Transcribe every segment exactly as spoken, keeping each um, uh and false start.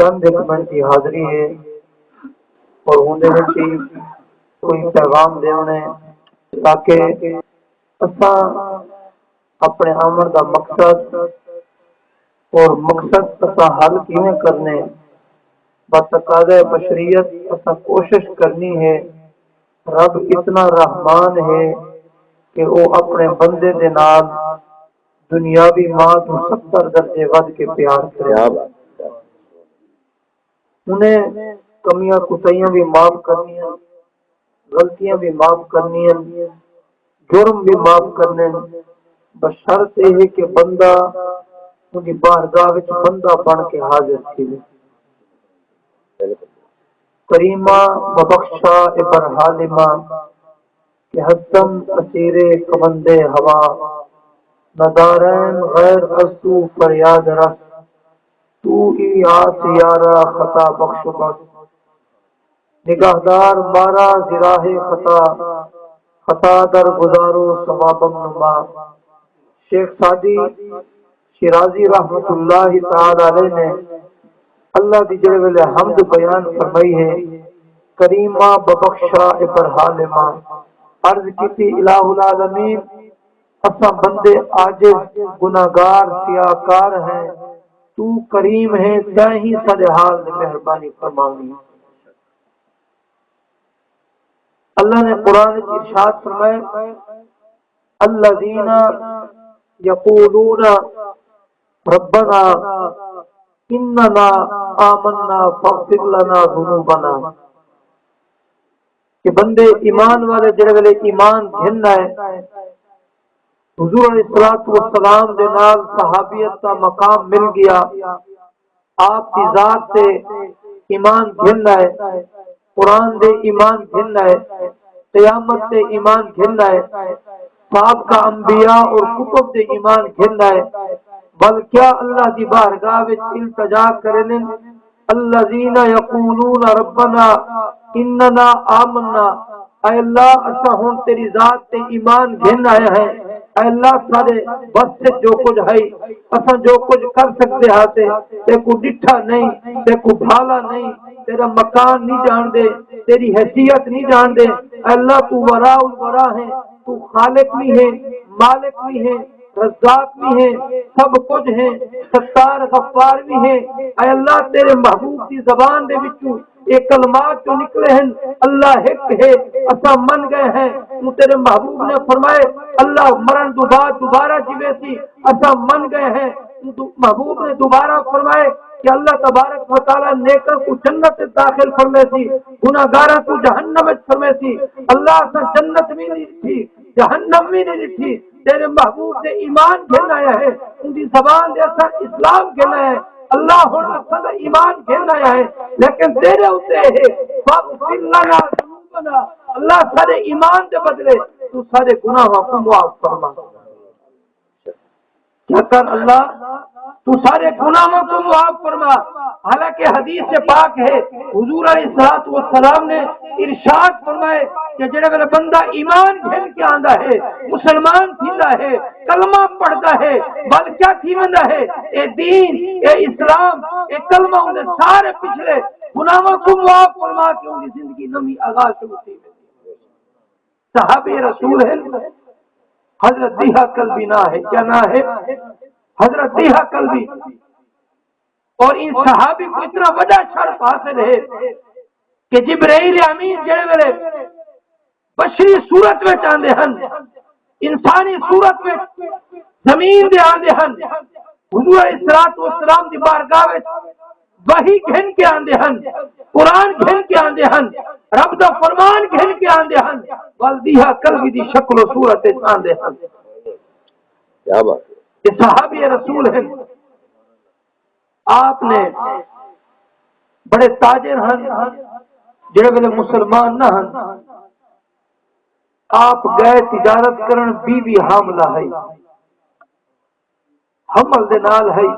چند ہک منٹ دی حاضری ہے اور اوندے وچ ہی کوئی پیغام ݙیوݨے، تاکہ اساں اپݨے آوݨ دا مقصد اور مقصد اساں حل کیویں کرݨے، بتقاضائے بشریت اساں کوشش کرݨی ہے۔ رب اتنا رحمان ہے کہ او اپݨے بندے دے نال دنیاوی ماء توں ستر درجے ودھ کے پیار کرے۔ کیا بات ہے۔ انہیں کمیاں کوتاہیاں وی معاف کرݨیاں، غلطیاں وی معاف کرݨیاں، جرم وی معاف کرݨے، بشرط اے ہے کہ بندہ اوندی بارگاہ وچ بندہ بݨ کے حاضر تھیوے۔ کریمہ ببخشا اے برحالماں، کہ ہستم اسیر کمند ہوا، ندارین غیر از تو فریاد رس، تو ای آس یارا خطا بخش بس۔ نگہدار مارا ز راہ خطا، خطا در گزارو ثوابم نما۔ شیخ سعدی شیرازی رحمت اللہ تعالی علیہ نے اللہ دی جڑے ویلے حمد بیان فرمائی ہے، کریمہ ببخشا اے برحالماں، عرض کیتی الہ العالمین، اساں بندے عاجز، گناہگار، سیاہ کار ہیں، تو کریم ہیں، تیں ہی ساڈے حال دی مہربانی فرماویں۔ اللہ نے قرآن وچ ارشاد فرمایا، الذین یقولون ربنا اننا آمنا فاغفر لنا ذنوبنا، کہ بندے ایمان والے جڑے ویلے ایمان گھن آئے، حضور علیہ الصلوۃ والسلام دے نال صحابیت دا مقام مل گیا، آپ دی ذات تے ایمان گھن آئے، قرآن دے ایمان گھن آئے، قیامت دے ایمان گھن آئے، سابقہ انبیاء اور کتب دے ایمان گھن آئے، بلکہ اللہ دی بارگاہ وچ التجا کرنن، الذین یقولون ربنا اننا آمنا، اے اللہ، اساں ہن تیری ذات تے ایمان گھن آئے ہیں۔ اے اللہ، سارے بس جو کچھ ہے، اساں جو کچھ کر سکدے ہاں تے تیکوں ڈٹھا نہیں، تیکوں بھالا نہیں، تیرا مکان نہیں جان دے، تیری حیثیت نہیں جان دے۔ اے اللہ، تو وراء الورا ہے، تو خالق بھی ہے، مالک بھی ہے، رزاق بھی ہے، سب کچھ ہے، ستار غفار بھی ہے۔ اے اللہ، تیرے محبوب دی زبان دے وچوں اے کلمات جو نکلے ہن، اللہ ہک ہے، اساں من گئے ہیں۔ تو تیرے محبوب نے فرمائے، اللہ مرن دو بعد دوبارہ جیوے سی، اساں من گئے ہیں۔ تو دو-، محبوب نے دوبارہ فرمائے کہ اللہ تبارک و تعالیٰ نیکاں کو جنت داخل فرمے سی، گناہگاراں کو جہنم وچ فرمے سی۔ اللہ اساں جنت بھی نہیں ڈٹھی، جہنم بھی نہیں ڈٹھی۔ تیرے محبوب دے ایمان گھن آیا ہے، ان دی زبان دے اساں اسلام گھن آیا ہے۔ اللہ ہن اساں دا ایمان گھن آیا ہے، لیکن تیرے اتے ہے، فاغفر لنا ذنوبنا، اللہ سارے ایمان دے بدلے تو سارے گناہاں کو معاف فرما۔ کیا کر اللہ، تو سارے گناہوں کو معاف فرما۔ حالانکہ حدیث سے پاک ہے، حضور علیہ الصلوۃ والسلام نے ارشاد فرمائے کہ جڑے ویلے بندہ ایمان گھن کے آندا ہے، مسلمان تھیندا ہے، کلمہ پڑھدا ہے، بل کیا تھی ویندا ہے؟ اے دین، اے اسلام، اے کلمہ اوندے سارے پچھلے گناہوں کو معاف فرما کے اوندی زندگی نویں آغاز شروع تھی ویندی ہے۔ صحابی رسول ہے، حضرت دیہہ کلبی ناں ہے، کیا ناں ہے؟ حضرت دیہہ کلبی۔ اور ان صحابی کو اتنا وڈا شرف حاصل ہے کہ جبرائیل امین جڑے ویلے بشری صورت وچ آندے ہن، انسانی صورت وچ زمین دے آندے ہن، حضور علیہ الصلوۃ والسلام دی بارگاہ وچ وحی گھن کے آندے ہن، قرآن گھن کے آندے ہن، رب دا فرمان گھن کے آندے ہن، ول دیہہ کلبی دی شکل و صورت وچ آندے ہن۔ کیا بات ہے۔ یہ صحابی رسول ہن۔ آپ نے بڑے تاجر ہن، جڑے ویلے مسلمان نہ ہن، آپ گئے تجارت کرن، بیوی حاملہ ہئی، حمل دے نال ہئی۔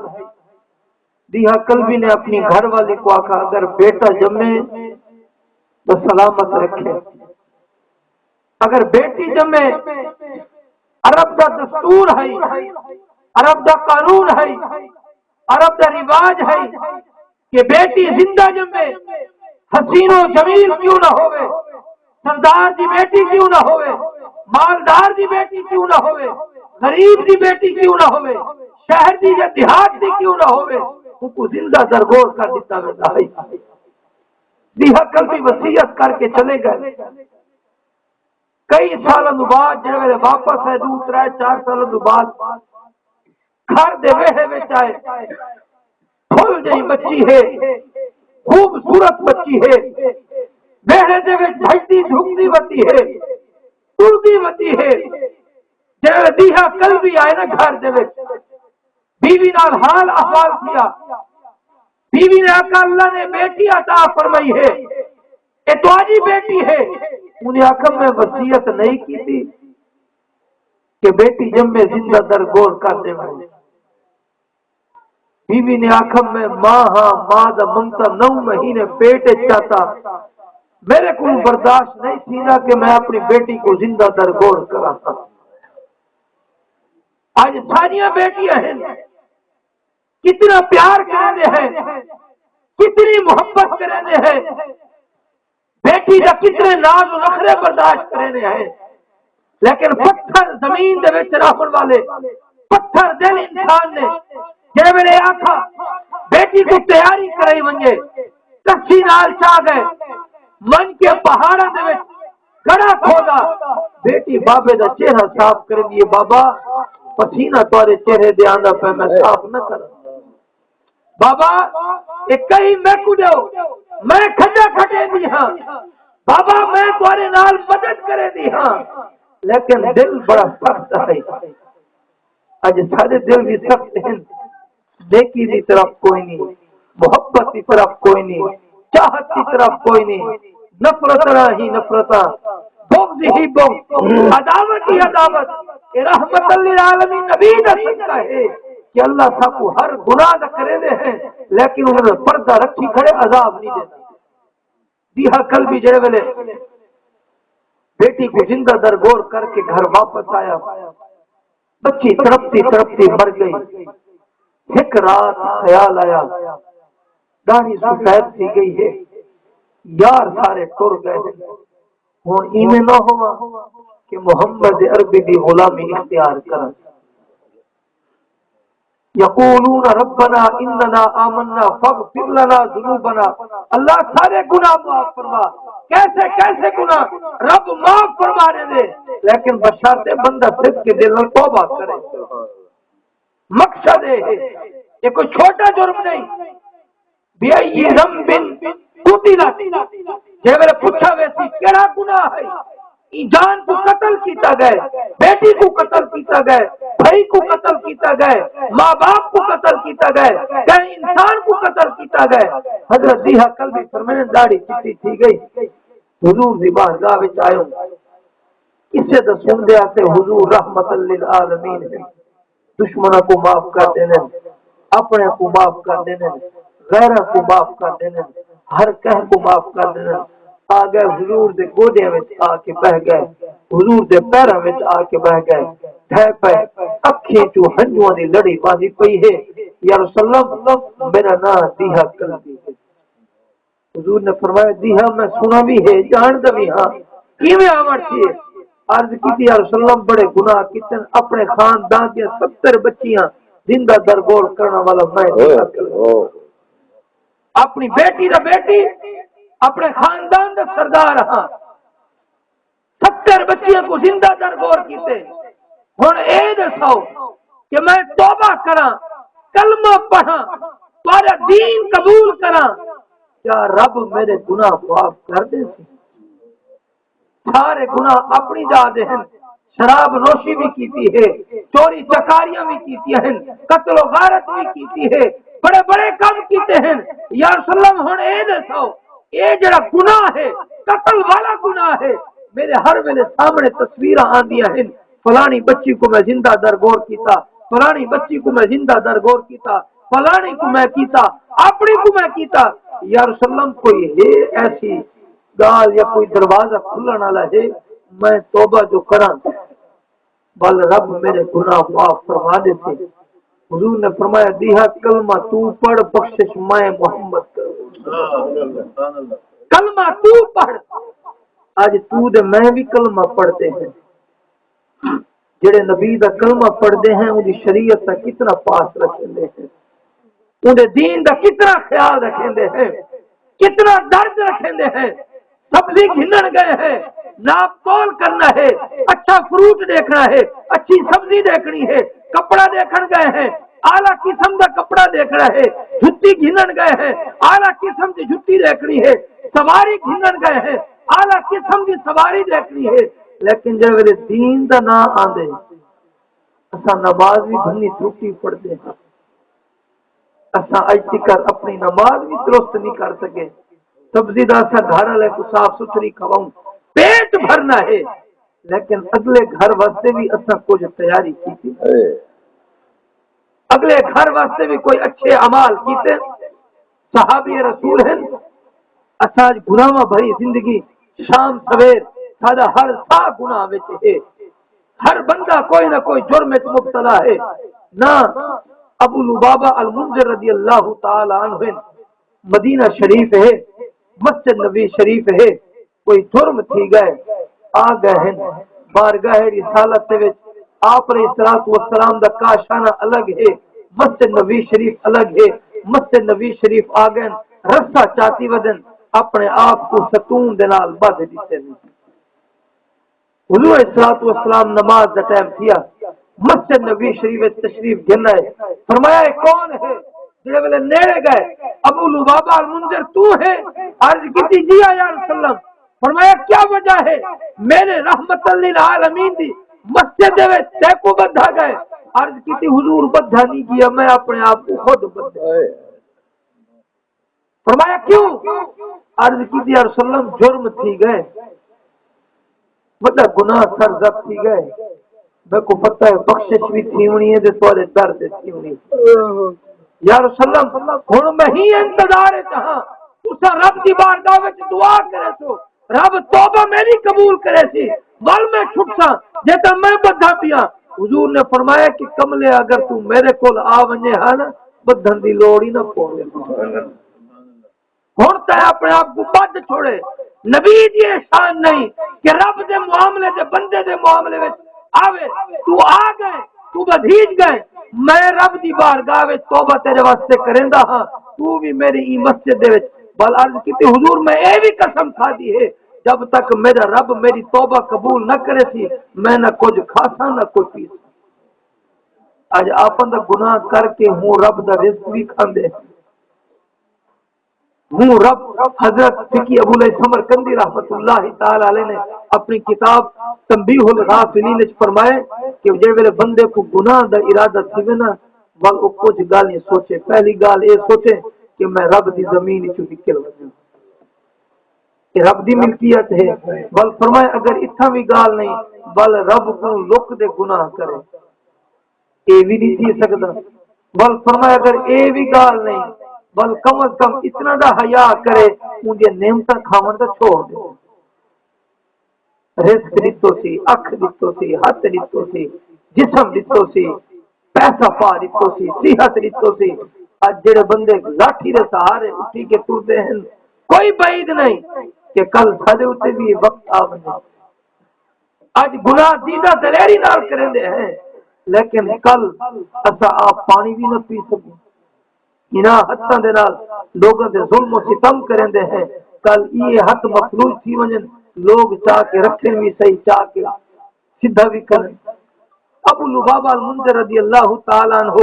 دیہہ کلبی نے اپنی گھر والی کو آکھا، اگر بیٹا جمے تو سلامت رکھے، اگر بیٹی جمے، عرب دا دستور ہئی، عرب دا قانون ہئی، عرب دا رواج ہئی، کہ بیٹی زندہ ڄمے، حسین و جمیل کیوں نہ ہووے، سردار دی بیٹی کیوں نہ ہووے، مالدار دی بیٹی کیوں نہ ہووے، غریب دی بیٹی کیوں نہ ہووے، شہر دی یا دیہات دی کیوں نہ ہووے، اونکوں زندہ درگور کر ݙتا ویندا ہئی۔ ݙینہہ کل دی وصیت کر کے چلے ڳئے۔ کئی سالاں توں بعد جیڑھے ویلے واپس آئے، ݙو ترے چار سالاں توں بعد گھر دے ویڑھے وچ آئے، پھل جئی بچی ہے، خوبصورت بچی ہے، ویڑھے دے وچ بھڄدی جھکدی وتی ہے، ٹردی وتی ہے۔ جیڑھے ݙینہہ کل بھی آئے نا گھر دے وچ، بیوی نال حال احوال تھیا۔ بیوی نے آکھا، اللہ نے بیٹی عطا فرمائی ہے، اے تہاݙی بیٹی ہے؟ انہیں آکھا، میں وصیت نہیں کیتی کہ بیٹی ڄمے زندہ درگور کر ݙیویں؟ بیوی نے آکھا، میں ماں ہاں، ماں دا ممتا نو مہینے پیٹ وچ چاتا، میرے کوں برداشت نہیں تھیندا کہ میں اپݨی بیٹی کوں زندہ درگور کراں۔ اڄ ساݙیاں بیٹیاں ہن، کتنا پیار کریندے ہیں، کتنی محبت کریندے ہیں، بیٹی دا کتنے ناز و نخرے برداشت کریندے ہیں، لیکن پتھر زمین دے وچ رہݨ والے، پتھر دل انسان نے جیڑھے ویلے آکھا، بیٹی کوں تیاری کرائی ونڄے، کسی نال چا ڳئے، ونڄ کے پہاڑاں دے وچ گڑا کھودا، بیٹی بابے دا چہرہ صاف کریندی ہے، بابا پسینہ تہاݙے چہرے دے آندا پئے، میں صاف نہ کراں۔ بابا، اے کہیں میکوں ݙیو، میں کھجا کھٹیندی ہاں۔ بابا، میں تہاݙے نال مدد کریندی ہاں، لیکن دل بڑا سخت ہے۔ اڄ ساݙے دل وی سخت ہن، نیکی دی طرف کوئی نہیں، محبت دی طرف کوئی نہیں، چاہت دی طرف کوئی نہیں، نفرتاں ہی نفرتاں، بغض ہی بغض، عداوت ہی عداوت۔ اے رحمت للعالمین نبی دا صدقہ ہے کہ اللہ ساکوں ہر گناہ دا کریندے ہیں، لیکن انہاں دا پردہ رکھی کھڑے، عذاب نہیں ݙیندا۔ ݙینہہ کل بھی جیڑھے ویلے بیٹی کوں زندہ درگور کر کے گھر واپس آیا، بچی تڑپتی تڑپتی مر ڳئی۔ ہک رات خیال آیا، ݙاڑھی سفید تھی ڳئی ہے، یار سارے ٹر ڳئے ہن۔ ہݨ ایویں نہ ہوواں کہ محمد عربی دی غلامی اختیار کراں۔ یقولون ربنا اننا آمنا فاغفر لنا ذنوبنا، اللہ سارے گناہ معاف فرما۔ کیسے کیسے گناہ رب معاف فرما ݙیندے، لیکن بشرط بندہ صدق کے دل نال توبہ کرے۔ مقصد اے ہے، یہ کوئی چھوٹا جرم نہیں۔ بأي ذنب قتلت، جے ویلے پچھا ویسی کیڑا گناہ ہے؟ ایں جان کو قتل کیتا گئے، بیٹی کو قتل کیتا گئے، بھائی کو قتل کیتا گئے، ماں باپ کو قتل کیتا گئے، کہیں انسان کو قتل کیتا گئے۔ حضرت ضحاک کلبی فرمائے، داڑھی چٹی تھی ڳئی، حضور دی بارگاہ وچ آیوں، کسے دا سݨدے آتے حضور رحمت للعالمین ہے۔ دشمناں کوں معاف کر ݙیندن، اپݨیاں کوں معاف کر ݙیندن، غیراں کوں معاف کر ݙیندن، ہر کہیں کوں معاف کر ݙیندن۔ آ ڳئے حضور دے گوݙیاں وچ آ کے ٻہہ ڳئے، حضور دے پیراں وچ آ کے ٻہہ ڳئے، ڈھے پئے، اکھیں چوں ہنجواں دی لڑی وہندی پئی ہے۔ یا رسول اللہ، میرا ناں ضحاک کلبی ہے۔ حضور نے فرمایا، جی ہاں، میں سݨا وی ہے، ڄاݨدا وی ہاں، کیویں آوݨ تھیے؟ عرض کیتی، یا رسول اللہ، بڑے گناہ کیتے، اپݨے خاندان دیاں ستر بچیاں زندہ درگور کرݨ والا میں۔ اوئے، اوئے۔ اپݨی بیٹی دا بیٹی، اپݨے خاندان دا سردار ہاں۔ ستر بچیاں کوں زندہ درگور کیتے۔ ہݨ اے ݙساؤ کہ میں توبہ کراں، کلمہ پڑھاں، تہاݙا دین قبول کراں، کیا رب میرے گناہ معاف کر ݙیسی؟ سارے گناہ اپݨی جا دے ہن، شراب نوشی وی کیتی ہے، چوری چکاریاں وی کیتیاں ہن، قتل و غارت وی کیتی ہے، بڑے بڑے کم کیتے ہن۔ یا رسول اللہ، ہݨ اے ݙساؤ، اے جڑا گناہ ہے، قتل والا گناہ ہے، میرے ہر ویلے سامݨے تصویراں آندیاں ہن، فلانی بچی کوں میں زندہ درگور کیتا، فلانی بچی کوں میں زندہ درگور کیتا، فلانی کوں میں کیتا، اپݨی کوں میں کیتا۔ یا رسول اللہ، کوئی ہے ایسی ڳالھ یا کوئی دروازہ کھلݨ والا ہے، میں توبہ جو کراں؟ ول رب میرے گناہ معاف فرما ݙیسی۔ حضور نے فرمایا، ݙینہہ کلمہ توں پڑھ، بخشش میں محمد کلمہ تو پڑھ۔ اج تو دے میں بھی کلمہ پڑھتے ہیں۔ جڑے نبی دا کلمہ پڑھتے ہیں، ان دی شریعت دا کتنا پاس رکھتے ہیں، ان دے دین دا کتنا خیال رکھتے ہیں، کتنا درد رکھتے ہیں۔ سبزی گھنن گئے ہیں، ناپ تول کرنا ہے، اچھا فروٹ دیکھنا ہے، اچھی سبزی دیکھنی ہے، کپڑا دیکھن گئے ہیں، اعلیٰ قسم دا کپڑا دیکھنا ہے، جتی گھنن گئے ہیں، اعلیٰ قسم دی جتی دیکھنی ہے، سواری گھنن گئے ہیں، اعلیٰ قسم دی سواری دیکھنی ہے۔ لیکن جے ویلے دین دا نام آندے، اساں نماز بھی بھنی ترٹی پڑھتے ہیں۔ اساں اج تکر اپنی نماز بھی درست نہیں کر سکے۔ سبزی دا اساں گھر والے کو صاف ستھری کھواؤں، پیٹ بھرنا ہے، لیکن اگلے گھر واسطے بھی اساں کچھ تیاری کی۔ اگلے گھر واسطے بھی کوئی اچھے اعمال کیتے۔ صحابی رسول ہیں، اساں اج گناہاں بھری زندگی، شام سویر ساڈا ہر ساہ گناہ وچ ہے، ہر بندہ کوئی نہ کوئی جرم وچ مبتلا ہے۔ نہ، ابو لبابہ المنذر رضی اللہ تعالی عنہ ہیں، مدینہ شریف ہے، مسجد نبی شریف ہے، کوئی جرم تھی گئے، آ گئے ہیں بارگاہ رسالت دے وچ۔ آپ علیہ الصلوۃ والسلام دا کاشانہ الگ ہے، مسجد نبی شریف الگ ہے۔ مسجد نبی شریف آ گئے، رسہ چاتی ودن، اپنے آپ کو ستون دے نال بدھ دیتے ہیں۔ حضور علیہ الصلوۃ والسلام نماز دا ٹائم تھیا، مسجد نبی شریف وچ تشریف گھن آئے۔ فرمایا، "اے کون ہے؟" جڑے ویلے نیڑے گئے، "ابو لبابہ المنذر تو ہے؟" عرض کیتی، "جی ہاں یا رسول اللہ۔" فرمایا، "کیا وجہ ہے؟" "میرے رحمت للعالمین دی مسجد دے وچ تیکو بدھا گئے۔" عرض کیتی، "حضور، بدھا نہیں گیا، میں اپنے آپ کو خود بدھا۔" فرمایا، "کیوں؟" عرض کیتی، "یا رسول اللہ، جرم تھی گئے، وݙا گناہ سر زد تھی گئے، میکوں پتہ ہے بخشش وی تھیوݨی ہے تے تہاݙے در تے تھیوݨی ہے۔ یا رسول اللہ، ہݨ میں ہی انتظار وچ ہاں، تساں رب دی بارگاہ وچ دعا کریسو، رب توبہ میری قبول کریسی، ول میں چھٹساں، جے تاں میں ٻدھا پیاں۔" حضور نے فرمایا کہ کملے، اگر توں میرے کول آ ونڄے ہا نا، ٻدھݨ دی لوڑ ہی نہ پووے۔ ہݨ تاں اپݨے آپ کوں ٻدھ چھوڑے۔ نبی دی اے شان نہیں کہ رب دے معاملے دے بندے دے معاملے وچ آوے۔ توں آ ڳئے، توں ٻدھیج ڳئے، میں رب دی بارگاہ وچ توبہ تیرے واسطے کریندا ہاں، توں وی میری ایں مسجد دے وچ۔ ول عرض کیتی، "حضور، میں اے وی قسم کھادی ہے، جب تک میرا رب میری توبہ قبول نہ کریسی، میں نہ کجھ کھاساں نہ کجھ پیساں۔" اڄ آپاں دا گناہ کر کے ہوں رب دا رزق وی کھاندے ہیں۔ ہوں رب۔ حضرت فقی ابو الیث سمرقندی رحمۃ اللہ تعالی علیہ نے اپݨی کتاب تنبیہ الغافلین وچ فرمائے کہ جے ویلے بندے کو گناہ دا ارادہ تھیوے نا، ول او کجھ ڳالھیں سوچے۔ پہلی ڳالھ اے سوچے کہ میں رب دی زمین وچوں نکل ونڄاں، اے رب دی ملکیت ہے۔ ول فرمائے، اگر اتھاں وی ڳالھ نہیں، ول رب کوں لک دے گناہ کرے، اے وی نہیں تھی سڳدا۔ ول فرمایا، اگر اے وی ڳالھ نہیں، ول کم از کم اتنا دا حیا کرے، اوندیاں نعمتاں کھاوݨ دا چھوڑ ݙے۔ رزق ݙتو سی، اکھ ݙتو سی، ہتھ ݙتو سی، جسم ݙتو سی، پیسہ پا ݙتو سی، صحت ݙتو سی۔ اڄ جڑے بندے لاٹھی دے سہارے اٹھی کے ٹردے ہیں، کوئی بعید نہیں کہ کل ساݙے اتے بھی وقت آ ونڄے۔ اڄ گناہ دیدہ دلیری نال کریندے ہیں، لیکن کل اساں آپ پاݨی وی نہ پی سڳوں۔ انہاں ہتھاں دے نال لوگاں دے ظلم و ستم کریندے ہیں، کل ایہے ہتھ مفلوج تھی ونڄن، لوگ چا کے رکھن وی صحیح، چا کے سدھا وی کرن۔ ابو لبابہ المنذر رضی اللہ تعالی عنہ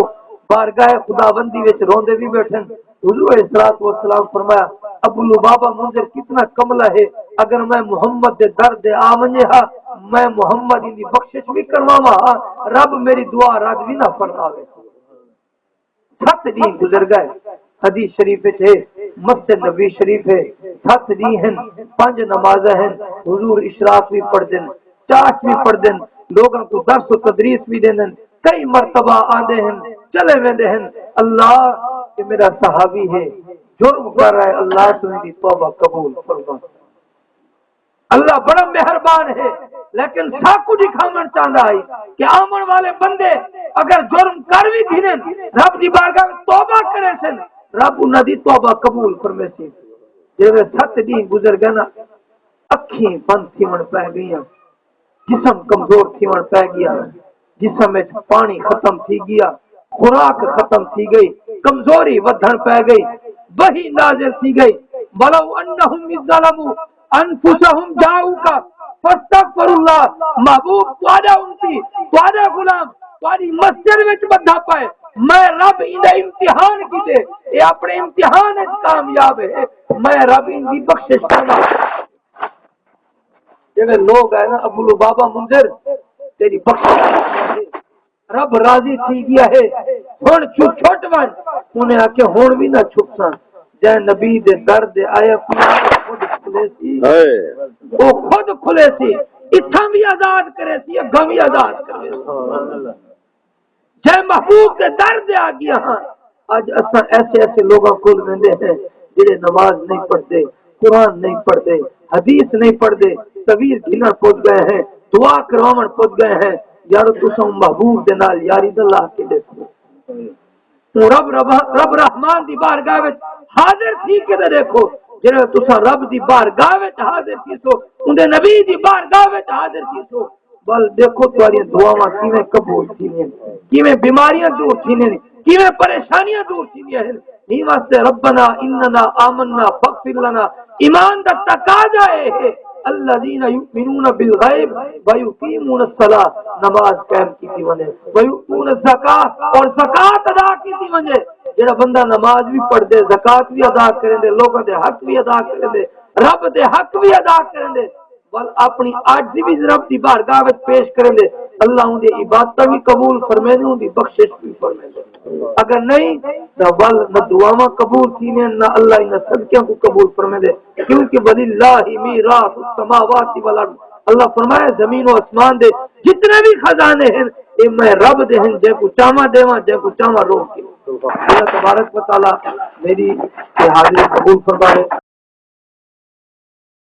بارگاہ خداوندی وچ روندے وی ٻیٹھن۔ حضور علیہ الصلوۃ والسلام فرمایا، ابو لبابہ منذر کتنا کملا ہے، اگر میں محمد دے در دے آ ونڄے ہا، میں محمد دی بخشش وی کرواواں ہا، رب میری دعا رد وی نہ فرماوے۔ ست ݙینہہ گزر ڳئے۔ حدیث شریف وچ ہے، مسجد نبوی شریف ہے، ست ݙینہہ ہن، پنج نمازاں ہن، حضور اشراق وی پڑھدن، چاش وی پڑھدن، لوگاں کوں درس و تدریس وی ݙیندن۔ کئی مرتبہ آندے ہن، چلے ویندے ہن، "اللہ، اے میرا صحابی ہے، جرم کر رہا ہے، اللہ تو ایندی توبہ قبول فرما۔" اللہ بڑا مہربان ہے، لیکن ساکوں ݙکھاوݨ چاہندا ہے کہ آوݨ والے بندے اگر جرم کر وی گھنن، رب دی بارگاہ وچ توبہ کریسن، رب انہاں دی توبہ قبول فرمیسی۔ جیویں ست ݙینہہ گزر ڳئے نا، اکھیں بند تھیوݨ پئے ڳئیاں، جسم کمزور تھیوݨ پئے ڳیا، جسم وچ پاݨی ختم تھی ڳیا، خوراک ختم تھی ڳئی، کمزوری ودھݨ پئے ڳئی، وحی نازل تھی ڳئی، "ولو انہم اذ ظلموا انفسہم جاؤک فاستغفروا اللہ۔" محبوب، تہاݙا امتی، تہاݙا غلام تہاݙی مسجد وچ ٻدھا پئے، میں رب ایندا امتحان کیتے، اے اپݨے امتحان وچ کامیاب ہے، میں رب ایندی بخشش کرنا۔ جیڑھے لوگ آئے نا، ابو لبابہ منذر، تیری بخشش ہے۔ رب راضی تھی ڳیا ہے، ہݨ چھو چھٹ ونڄ۔ انہیں آکھیا، ہݨ وی نہ چھٹساں، جے نبی دے در دے آیا، خود کھلیسی، ہائے۔ او خود کھلیسی، اتھاں وی آزاد کریسی، اڳاں وی آزاد کریسی۔ جے محبوب دے در دے آ ڳیا ہاں، اڄ اساں ایسے ایسے لوگاں کول ویندے ہیں جڑے نماز نہیں پڑھدے، قرآن نہیں پڑھدے، حدیث نہیں پڑھدے، تعویذ گھنݨ پج ڳئے ہیں، دعا کرواوݨ پج ڳئے ہیں۔ یارو، تساں محبوب دے نال یاری دا لا کے ݙیکھو۔ توں رب، رب، رب رحمان دی بارگاہ وچ حاضر تھی کے تے ݙیکھو، جڑے تساں رب دی بارگاہ وچ حاضر تھیسو، اوندے نبی دی بارگاہ وچ حاضر تھیسو، ول ݙیکھو تہاݙیاں دعاواں کیویں قبول تھیندیاں، کیویں بیماریاں دور تھیندیاں، کیویں پریشانیاں دور تھیندیاں ہن۔ ایں واسطے ربنا اننا آمنا فاغفر لنا، ایمان دا تقاضا اے ہے، الذین یؤمنون بالغیب ویقیمون الصلاۃ، نماز قائم کیتی ونڄے، ویؤتون الزکاۃ، اور زکوٰۃ ادا کیتی ونڄے۔ جڑا بندہ نماز وی پڑھدے، زکوٰۃ وی ادا کریندے، لوکاں دے حق وی ادا کریندے، رب دے حق وی ادا کریندے، ول اپݨی عاجزی وی رب دی بارگاہ وچ پیش کریندے، اللہ اوندی عبادتاں وی قبول فرمیندے، اوندی بخشش وی فرمیندے۔ اگر نہیں تاں ول نہ دعاواں قبول تھیندیاں، نہ اللہ انہاں صدقیاں کوں قبول فرمیندے، کیونکہ وللہ میراث السماوات والارض، اللہ فرمایا، زمین و آسمان دے جتنے وی خزانے ہن، اے میں رب دے ہن، جیں کوں چاہواں ݙیواں، جیں کوں چاہواں روک کے۔ اللہ تبارک و تعالیٰ میری یہ حاضری قبول فرمائے۔